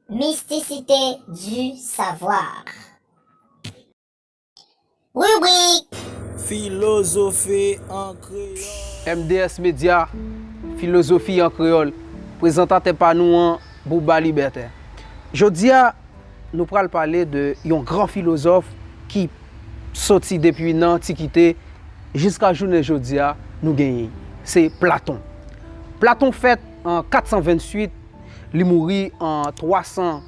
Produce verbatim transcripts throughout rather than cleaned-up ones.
Mysticité du savoir. Ribrik Filozofi an kreyòl. M D S Media, Filozofi an kreyòl. Prezantatè pa nou an, Bouba Libète. Jodi a, nou pral pale de yon gran filozòf ki soti depi nan antikite jiska jounen jodi a nou genyen. Se Platon. Platon fèt an kat san venntuit, li mouri an twa san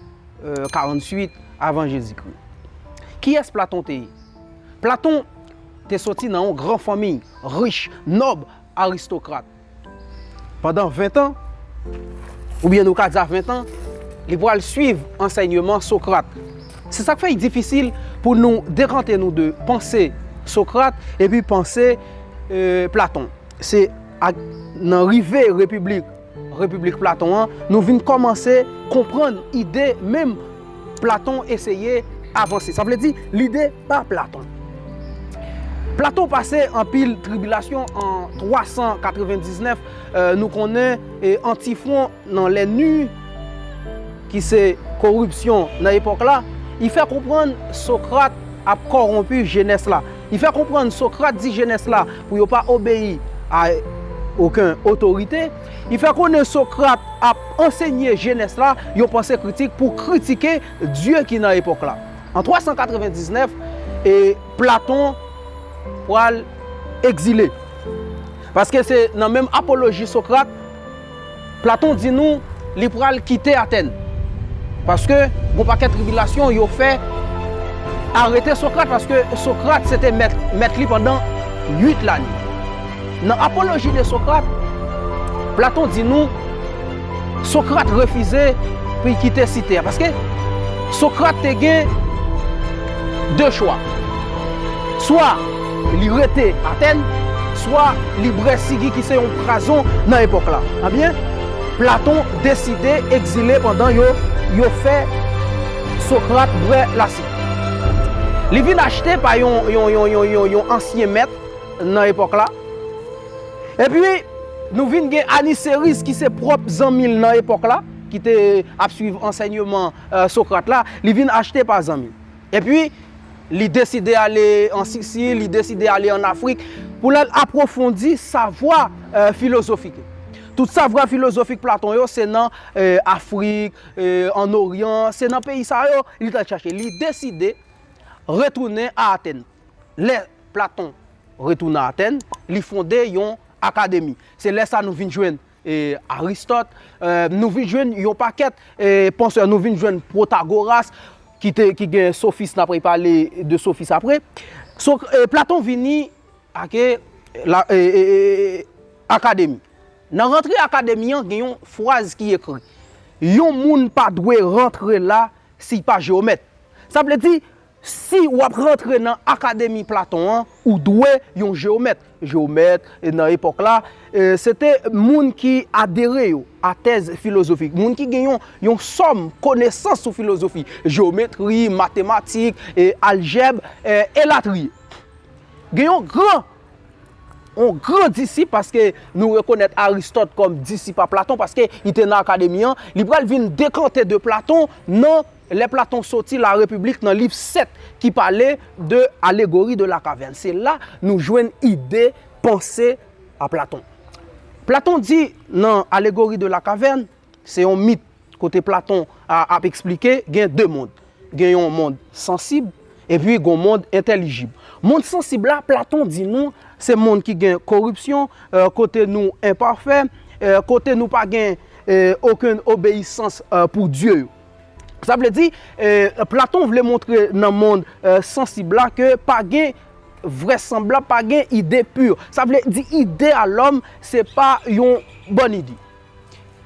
karanntuit avan Jezikri. Kiyès Platon te ye? Platon te soti nan yon gran fanmi, rich, nòb, aristokrat. Pandan ven tan, oubyen nou ka di a ven tan, li pral swiv ansèyman Sokrat. Se sa k fè l difisil pou nou dekante nou de panse Sokrat epi panse Platon. Se ak nan rive repiblik, repiblik Platon an, nou vin kòmanse konprann ide menm Platon eseye avanse. Sa vle di lide pa Platon. Platon pase anpil tribilasyon an twa san katrevendiznèf. Nou konnen Antifwon nan lè ni, ki se koripsyon nan epòk la, li fè konprann Sokrat ap kòwonpi jenès la. Li fè konprann Sokrat di jenès la pou yo pa obeyi a okenn otorite. Li fè konnen Sokrat ap ansenye jenès la yon panse kritik pou kritike Dye ki nan epòk la. An twa san katrevendiznèf, Platon pral egzile. Paske se nan menm apoloji Sokrat, Platon di nou li pral kite Atèn. Paske gon pakèt tribilasyon yo fè arete Sokrat, paske Sokrat se te mèt, mèt li pandan uit lane. Nan apoloji de Sokrat, Platon di nou Sokrat refize pou l kite site a. Paske Sokrat te gen de chwa. Swa li rete Atèn, swa li bwè sigi ki se yon pwazon nan epòk la. Ebyen, Platon deside egzile pandan yo, yo fè Sokrat bwè lasig. Li vin achte pa yon, yon, yon, yon, yon, yon ansyen mèt nan epòk la. Epi, nou vin gen Aniseris ki se pwòp zanmi l nan epòk la, ki te ap swiv ansèyman Sokrat la, li vin achte pa zanmi l. Epi, li deside ale an Sisil, li deside ale an Afrik pou l al apwofondi savwa filozofik yo. Tout savwa filozofik Platon yo se nan Afrik, an Oryan, se nan peyi sa yo li t al chache. Li deside retounen a Atèn. Lè Platon retounen a Atèn, li fonde yon akademi. Se lè sa nou vin jwenn Aristòt, nou vin jwenn yon pakèt pansè, nou vin jwenn Pwotagoras, ki te, ki gen sofis, n ap pale de sofis apre. Platon vini ak akademi. Nan rantre akademi an, gen yon fraz ki ekri: yon moun pa dwe rantre la si l pa jewomèt. Sa vle di, si w ap rantre nan akademi Platon an, ou dwe yon jewomèt. Jewomèt, nan epòk la, se te moun ki adere yo a tèz filozofik, moun ki gen yon, yon sòm konesans sou filozofi, jewometri, matematik, aljèb, elatriye. Gen yon gran yon gran disip, paske nou rekonèt Aristòt kòm disip a Platon, paske li te nan akademi an, li pral vin dekante de Platon nan lè Platon soti La République nan liv sèt ki pale de Allégorie de la Caverne. Se la nou jwenn ide panse a Platon. Platon di nan Allégorie de la Caverne, se yon mit kote Platon ap eksplike, gen de mond. Gen yon mond sansib, epi gen yon mond entèlijib. Mond sansib la, Platon di nou, se mond ki gen koripsyon, kote nou enpafè, kote nou pa gen okenn obeyisans pou dye yo. Sa vle di, Platon vle montre nan mond sansib la ke pa gen vrèsanblab, pa gen ide pi. Sa vle di, ide a lòm, se pa yon bòn ide.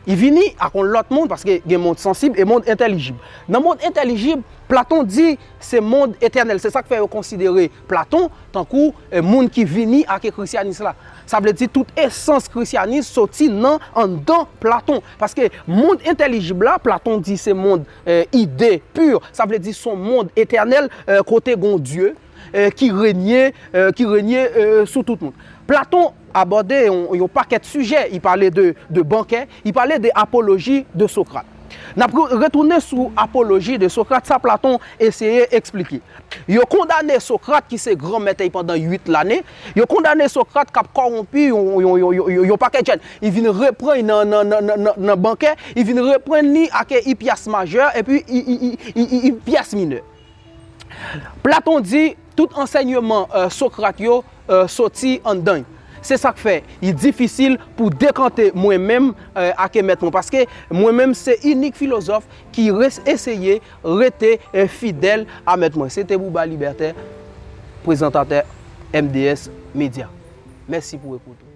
Li vini ak yon lòt mond, paske gen mond sansib e mond entèlijib. Nan mond entèlijib, Platon di se mond etènèl. Se sa k fè yo konsidere Platon tankou moun ki vini ak krisyanis la. Sa vle di tout esans krisyanis soti nan anndan Platon. Paske mond entèlijib la, Platon di se mond ide pi. Sa vle di se yon mond etènèl, kote gen yon Dye ki renye, ki renye sou tout moun. Platon abòde yon, yon pakèt sijè. Li pale de, de bankè, li pale de apoloji de Sokrat. N ap re- retounen sou Apologie de Socrate, sa Platon eseye eksplike. Yo kondane Sokrat, ki se gran mèt pandan uit lane. Yo kondane Sokrat k ap kòwonpi yon, yon, yon, yon, yon, yon pakèt jèn. Li vin reprann nan, nan, nan, nan, nan, nan bankè, li vin reprann li ak Hippias majè, epi Hi- Hi- Hi- Hi- Hi- Hippias minè. Platon di tout ansèyman euh, Sokrat yo euh, soti anndan l. Se sa k fè li difisil pou dekante mwen menm euh, ak mèt mwen, paske mwen menm se inik filozòf ki res- eseye rete euh, fidèl a mèt mwen. Se te Bouba Libètè, prezantatè M D S Media. Mèsi pou ekout ou.